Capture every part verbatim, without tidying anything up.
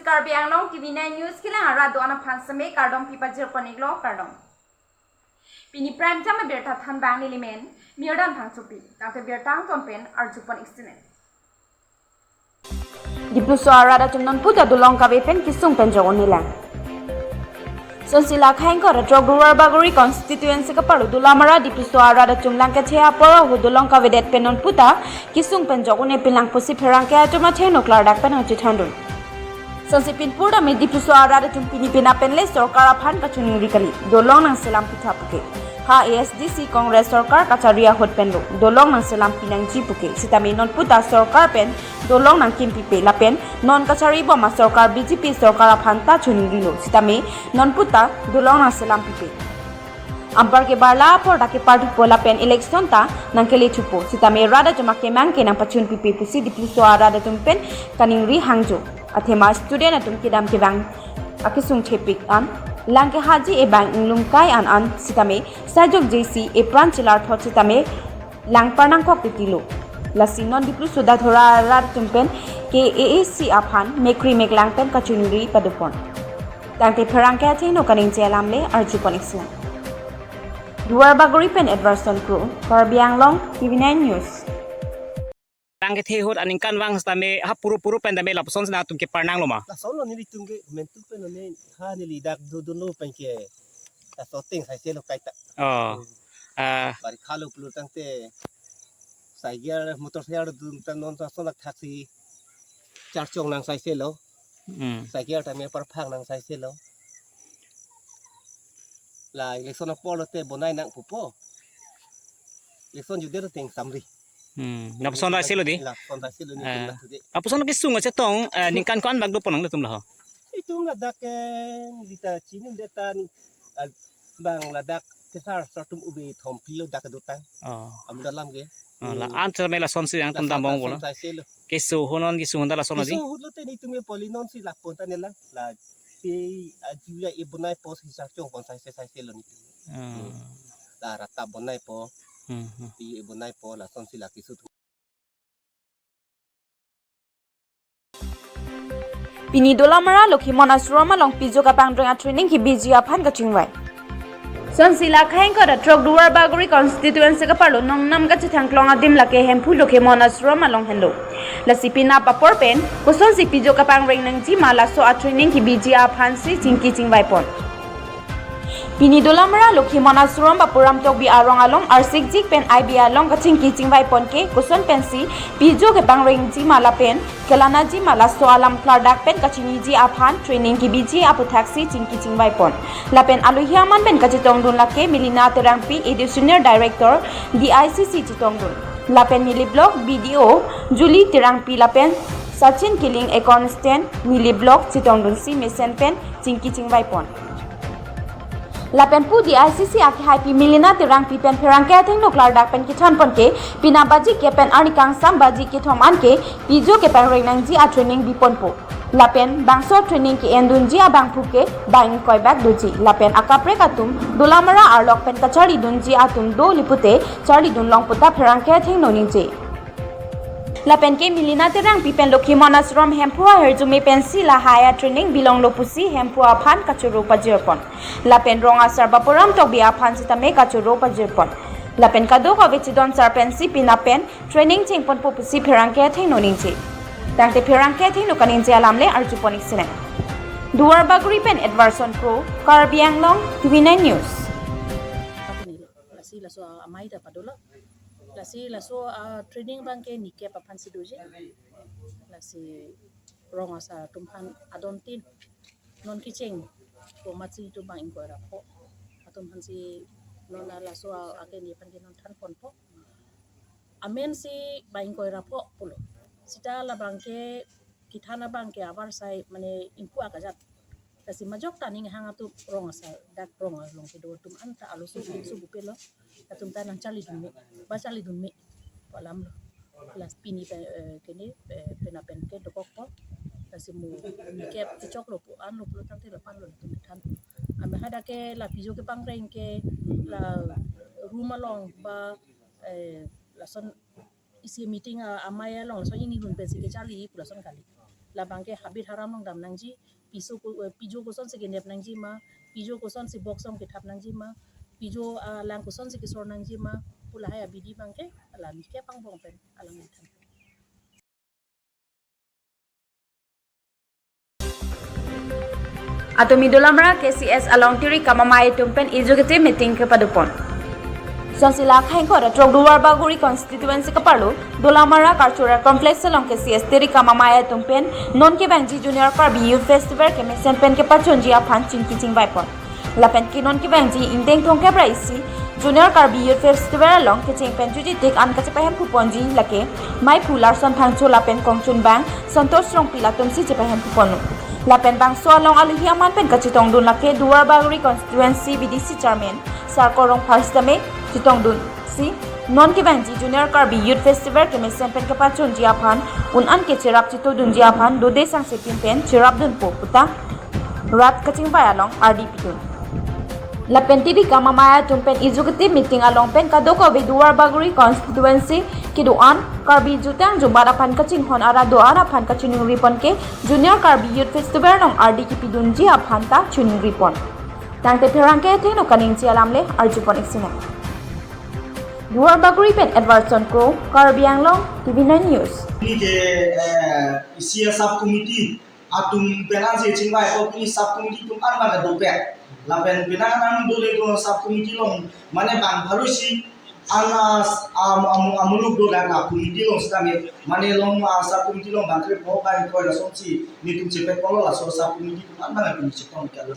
Karbi Anglong T V nine News kelang arat do-an aphan seme kardom pipajir pon-iklo, kardom. Pini prime time abirta thanbang nelimen Mirdan Phangchopi, tangte birta angton pen arju pon-ik sene. Dipluso arat atum nonputa dolong kave pen kesung pen jok un-elang. Sonsi la khang kor atrok Duarbagori constituency kaparlo Dolamara Dipluso arat atum lang keche apor ahut dolong kavedet pen nonputa kesung pen jok un-e pinlang pusi pherangke atum athengno klardak pen nangchethandun. Sonsi pinpur dame Dipluso arat atum pini pina penle sorkar aphan kachiningri kali, dolong nangselam pitha puke. Ha A S D C Congress sorkar kachari ahut penlo dolong nangselam pinangji puke, sitame nonputa sorkar pen dolong nangkimpipe lapen non kachari bom asorkar B J P sorkar aphan ta chiningrilo, sitame nonputa dolong nangselam pipe. Anparke barla apor ta keparthupo lapen election ta nangkele thupo, sitame rat atum akemang ke nangpachun pipe pusi Dipluso arat atum pen kaningri hangjo. Athema student atum kedam kevang akesung thepik an, lang kehaji ebang inglumkai an an sitame sajok J C epran chelar thot sitame lang parnangkok titilo. Lasi non Dipluso Dathora arat atum pen ke A A C aphan mekri meklang pen kachiningri padopon. Tangte pherangke athengno kaningje alam le arju pon-ik sene. Duarbagori pen Edwardson Kro, Karbi Anglong T V nine News. Tang kethe ahut aningkanvang sitame ha puru puru pen tame lapuson sina atum keparnanglo ma? Lasonlo nelitum ke mentu pen ne ha neli dak do do no pen ke. Laso ting saiselo kaita. Oh. Ah. Bari khalo pulu tangte cycle motorcycle dun tan non ta sonak thaksi charchong nang saiselo. Hmm. Cycle tame parphang nang saiselo. La election apor lote bonai nang pupo. Election juder teng samri. Hmm. Lapuson saiselo di? Lapuson saiselo ni. Eh. Tum la tude. Lapuson kesung achetong, eh, ningkan ko-an bak dopon nang le tum laho? Itum ladak ke, dita chini deta ni, ah, bang ladak kesar sartum ubi thom pilo dak dotang. Oh. Am dalam ke. Oh, la Hmm. Answer me lasonsi yang tum Lason dambong lason bolo. Saiselo. Keso honon keso honda lason di. Keso holo te nitum ke poli nonsi lapon ta ne lang. La pe ajuya e bonai pos hisar chong pon saise saiselo nitum. Hmm. La rata bonai po. Hmm, hmm. Pe e bonai po lasonsi la keso. Pini Dolamara Lokhimon Ashram along pijo kapangdreng atraining kebiji aphan kachingvai. Sonsi la khang kor atrok Duarbagori constituency kaparlo nongnam kachethang klong adim lake Hemphu Lokhimon Ashram along henlo. Lasi penap apor pen kosonsi pijo kapangdreng nangji ma laso atraining kebiji aphansi chingki chingvai pon. Pini Dolamara Lokhimon Ashram Bapuram Tokbi arong along arsikjik pen I B along kachingki chingvai pon ke koson pensi pijo kepangdrengji ma lapen kelanaji ma laso alam klardak pen kachiniji aphan training kebiji aputhaksi chingki chingvai pon. Lapen alohi aman pen kachetongdun lake Melina Terangpi, Educational Director D I C C chetongdun. Lapen Nilip Block B D O Julie Terangpi lapen Sachin Killing, Account Stand, Nilip Block chetongdunsi mesen pen chingki chingvai pon. Lapen pu D I C C akehaipi Melina Terangpi pen pherangke athengno klardak pen kethan pon ke penap baji kep pen arni kangsam baji kethom an ke pijo kepangdreng nangji atraining biponpo. Lapen bangso training ke-endunji abangphu ke bang ingkoi bak doji. Lapen akaprek atum Dolamara arlok pen kacharlidunji atum do lipute charlidun long puta pherangke athengno ningje. Lapen ke Melina Terangpi pen Lokhimon Ashram Hemphu ahirjume pensi lahai atraining bilonglo pusi Hemphu aphan kachoro pajir pon. Lapen rong asar Bapuram Tokbi aphan sitame kachoro pajir pon. Lapen kadokave chedon sar pensi penap pen training chengponpo pusi pherangke athengno ningje. Tangte pherangke athengno kaningje alam le arju pon-ik sene. Duarbagori pen Edwardson Kro, Karbi Anglong T V nine News. Lasi laso amei ta padolo. Lasi laso, ah, training abang ke nikep aphansi doji. Lasi rong asar atum aphan adon tin. Non kecheng komatsi atum bang ingkoi ra pho. Atum aphansi non laso, ah, ake ni aphan ke non than ponpo. Amen si bang ingkoi ra pho pulo. Sita labang ke kethan abang ke avarsai mane ingpu akajat. Lasi majok ta ning hang atum rong asar dak rong along kedo atum anta aloso subu pelo. Atum ta nangcharlidunme, ba charlidunme pu alamlo. Lasi pini pen, eh, kene, eh, penap pen ke dokokpo. Lasi mo nikep kechoklo pu anlo pulo tangte lapanlo atum than. Ame hadak ke la pijo kepangdreng ke la room along ba, eh, lason isi meeting a-, amei along lason ingdun pensi kecharli pu lason kali. labangke habit haram along dam nangji, piso ko-, eh, pijo kosonsi kenep nangji ma, pijo kosonsi box along kethap nangji ma, pijo, ah, lang kosonsi kesor nangji ma, pu lahai abidi abangke alam ke pangbong pen alam nangthan. Atumi Dolamara K C S along tiri kam amei atum pen executive meeting kepadopon. Sonsila khengkor atrok Duarbagori constituency kaparlo Dolamara Cultural Complex along K C S tiri kam amei atum pen non kevangji Junior Karbi Youth Festival kemesen pen kepachunji aphan chingki chingvaipon. Lapen ke non kevangji ingdeng thomkep ra isi Junior Karbi Youth Festival along kecheng pen juji tik an kachepahem puponji lake Maiphu Larson Phangcho lapen kongchunbang Santosh Rongpi latumsi chepahem puponlo. Lapen bangso along alohi aman pen kachetongdun lake Duarbagori constituency B D C chairman Sarkor Rongphar sitame chetongdunsi non kevangji Junior Karbi Youth Festival kemesen pen kepachunji aphan un-an ke cherap chetodunji aphan dode sangsepin pen cherapdunpo puta rat kachingvai along ardi pidun. Lapen tiri kam amei atum pen executive meeting along pen kadokave Duarbagori constituency kedo-an Karbi jutang jumat aphan kachinghon arat do-an aphan kachiningri pon ke Junior Karbi Youth Festival along ardi kepidunji aphan ta chiningripon. Tangte pherangke athengno kaningje alam le arjupon ik sinang. Duarbagori pen Edwardson Kro, Karbi Anglong, T V nine News. Ini ke, eh, isi a sub committee atum penang si chingvai ko pini sub committee atum an mana dopek. Lapen penang an dole ko sub committee along mane bang baru si an, ah, am-, am-, amuluk do la committee along sitame mane along, ah, sub committee along bang kre po bang ko lasonsi netum chepet polo laso sub committee atum an mana pini chetong ka lo.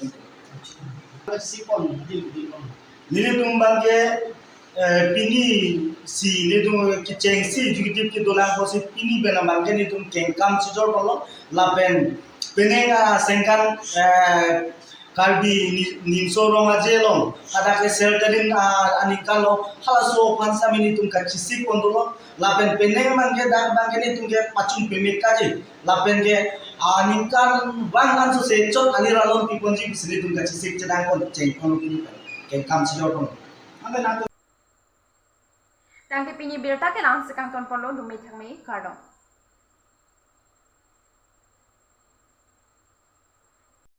Si pon di di pon. Nelitum abangke, eh, pini si nelitum kechengsi executive kedolang apotsi pini pen abangke nelitum kengkam chijor ponlo lapen penang, ah, sengkan, eh, Karbi Ni-, Nimso Rong Aje along hadak ke Sertalin, ah, aningkan lo halaso aphan sitame nelitum kachesik pon dolo lapen penang abangke dak abangke nelitum kepachun pemit kaji lapen ke, ah, ningkan bang an sose chot ali ralon piponji pusi nelitum kachesik chedang pon cheng pon pini pen kengkam chijor pon. Tangte pini birta ke la-ansi kangton ponlo, dumi thangmi kardom.